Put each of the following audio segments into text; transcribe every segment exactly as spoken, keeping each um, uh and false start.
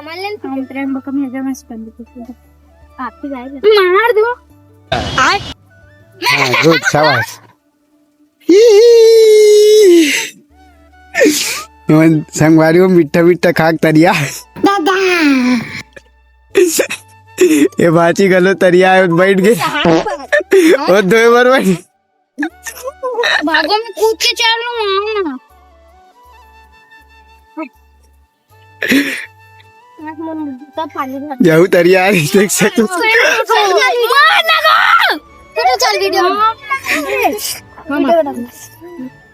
हम त्र्यंबकम यजामहे सुगंधिं पुष्टिवर्धनम्। आपकी गाय मार दो। हाँ, गुड, शाबाश। मन संगवारी हो, मीठा मीठा खाक तरिया। ये बाची घलो तरिया हे, बैठ गे। ओ धोए बर बैठ। भागो, मैं कूद के चल लूँ। जाहू तरिया हे, देख सकत हो। चल, चल, चल, video।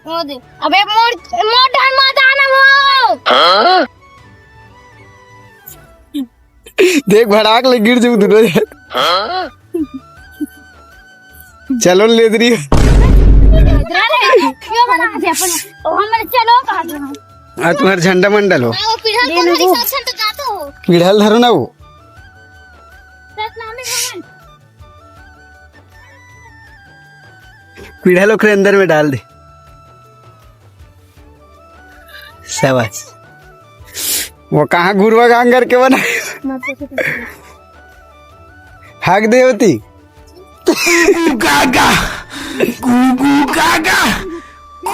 वो दे। अबे मोर, मोर ढाल मत आना वो। देख, भड़ाक ले गिर जाहू दूनों झन। चलो लेदरी। क्यों बना दे अपन? ओ, हमर चलो कहा दो। आ तुम्हार झंडा मंडल हो। वो पीढ़ा को हमारी साथ साथ जातो हो। पीढ़ा ल धरो ना वो। सतनामी भवन। पीढ़ा ल ओकरे अंदर में डाल दे। शाबाश। वो कहाँ घुरवा गांग करके बना? हक दे होती। गागा। गू गू गागा। ए,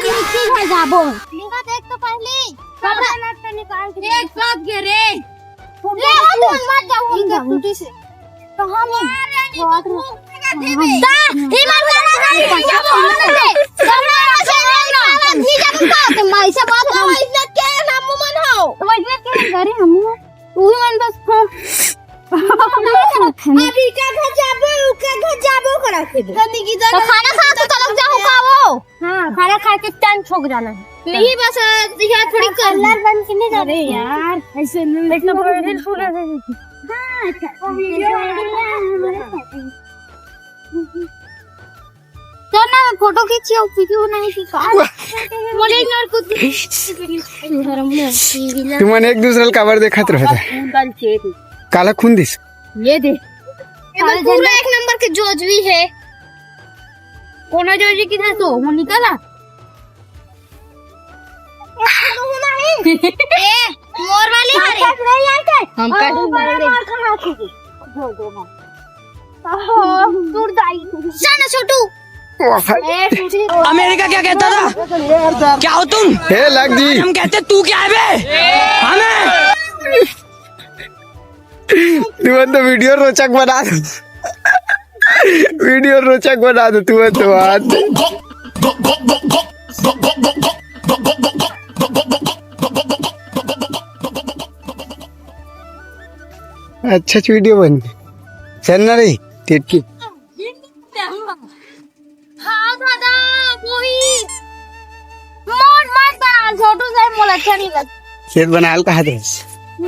मिट्टी भर जाबो। लिंगा देख तो पहले। कपड़ा नट पे निकाल के। एक साथ गिरे। ले, हम मत जाओ, हम जाओ। टूटी से। तो हम दा, ई मार गाना गाड़ी, ये बोल दे। कमरा से ले ना। जी जब का, तो मैं ऐसे बात ना, इज्जत के नाम मन हो। तो इज्जत के करे हम। तू ही मन बस खो। अभी का घर जाबो, का घर जाबो करा के। तो खाना खा के चलक जाहू का वो? हाँ, खाना खा के टाइम ठोक जाना है। नहीं बस, यहाँ थोड़ी कलर बन के नहीं जाते। अरे यार, ऐसे नहीं। इतना बड़ा दिल फूला था। हाँ, अच्छा। तो ना, मैं फोटो खींची हूँ, वीडियो बनाई थी का? बोले इग्नोर कुछ। तुमन एक दूसरे ल काबर देखत रहत? काला खून दिस। ये दे। ये तो पूरा एक नंबर के जोजवी है। कोना जोजवी किधर तो वो निकला। ए, मोर वाली हरे। हम का मार खा। दो, दो, मार। ओहो, टूट जाई। जा ना छोटू। अमेरिका क्या कहता था? क्या हो तुम? हे लग जी। हम कहते तू क्या है बे? हमें तुमन तो वीडियो रोचक बना दो। वीडियो रोचक बना दो तुमन तो बात। अच्छा वीडियो बन गई। चल ना रही टिटकी। हाँ दादा, वही। मोर मत बना, छोटू से मोला अच्छा नहीं लग। खेत बनाल कहा दे।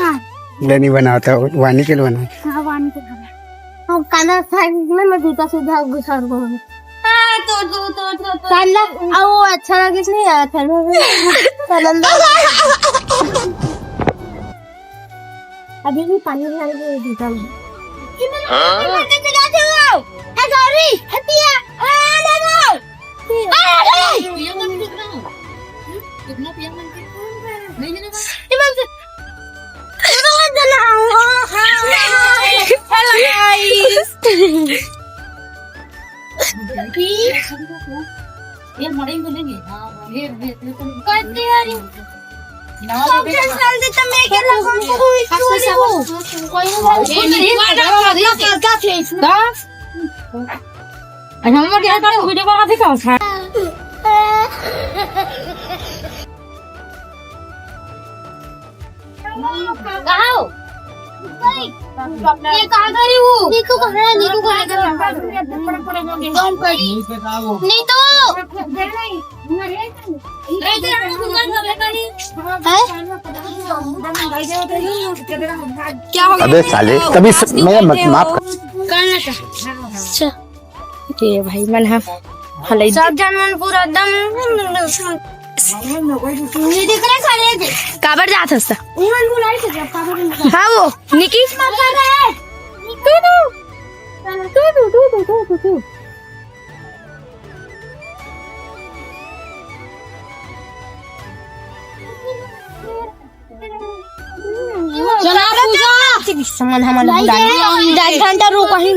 हाँ, ले नहीं बनाता, वानी के लिए बना। हाँ, वानी के लिए। हम खाना खाए ना, मैं जूता सीधा घुसा दूँ। हाँ, तो, तो, तो, तो, तो। काला, अब वो अच्छा लगे नहीं आया था। आनंद। अभी भी पानी भर के जूता में। हाँ? ए, सॉरी, हटिया। ए, ले लो। ए, ए। कितना पिया मन के? नहीं, नहीं, नहीं। ये मन से। Hello, guys। ये मड़ई बोलेंगे। हाँ, ये, ये, ये तो करती है। ये कहाँ गई वो? नीकू कहाँ है? नीकू कहाँ है? नीतू। अबे साले, तभी स- मेरा मत, माफ कर। अच्छा। ये भाई मन हा हलई सब जन मन पूरा एकदम ये दिख रहा है साले। काबर जात हस? उमन बुलाई से जब काबर। हाँ, वो निकी। तू, तू। समन हमन बुला ले। दस घंटा रुक ही।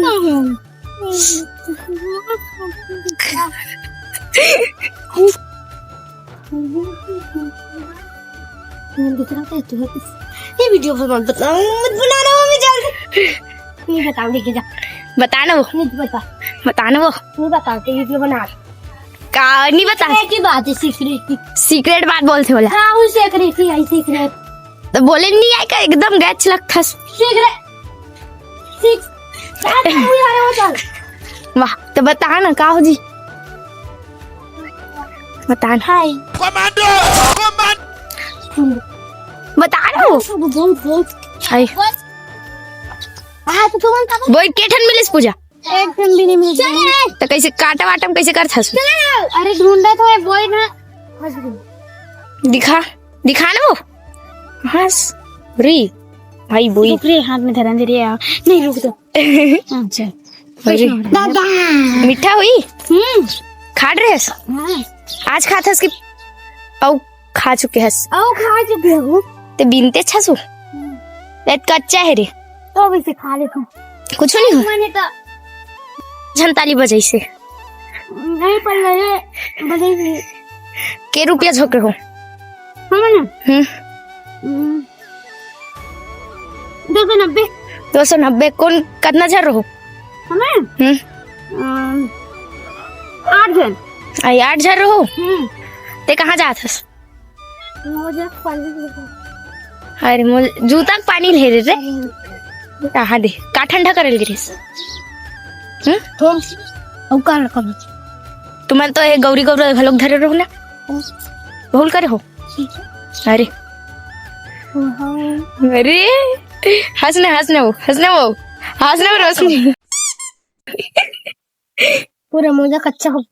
ये वीडियो पर मत बताओ, मत बनाना मम्मी जल्दी। नहीं बताऊंगी, जा। बता ना वो। नहीं बता। बता ना वो। नहीं बताते, वीडियो बना। का नहीं बता। एक ही बात है, सीक्रेट की। सीक्रेट बात बोलते बोला। हाँ, वो सीक्रेट ही है, सीक्रेट। तो बोले नहीं आए का, एकदम गैच लगथस। सीक्रेट। सीक्रेट। जा, जा, मुझे आ रहा है, वो चल। वाह, तो बता ना, का हो जी? बता ना। हाय। Commando, command. बता ना वो। बोल, बोल। हाय। हाँ, तो तुम बोल, के ठन मिलिस पूजा? एक ठन भी नहीं मिल रहा। तो कैसे काटा वाटा में कैसे करथस? अरे ढूंढा तो है, बोई ना। दिखा, दिखा ना वो। हंस। री। भाई बोई। रुक रे, हाथ में धरन दे रे यार। नहीं, रुक दो। अच्छा। अरे। दादा। मीठा हुई? हम्म। खात रहेस? हाँ। आज खाथस कि अउ खा चुके हस? अउ खा चुके हूँ। ते बिनते छसु? हम्म। ए कच्चा है रे। तो भी से खा लेता हूँ। कुछ नहीं हो? मैंने तो झन ताली बजाइसे। नहीं, पर लगे, बजाइसे। के रुपया झोंके हो? हम ना? हम्म। हम्म। दो सौ नब्बे। दो सौ नब्बे। कौन, कतना झन रहो? हमें? हम्म। अम, आठ झन। आई, आठ झन रहो? हम्म। ते कहाँ जात हस? मोजा पानी दे दे। अरे, मोजा, जूता के पानी ले रे रे। अरे। कहाँ दे? का ठंडा करल गिरिस? हम्म? हम, अब का रखब? तुमन तो ये गौरी गौरा घलोक धरे रहो ना? हम्म। भूल करे हो? अरे। हाँ। अरे, हंस ना, हंस ना वो, हंस ना वो, हंस ना वो, रोशनी। पूरा मोजा कच्चा हो।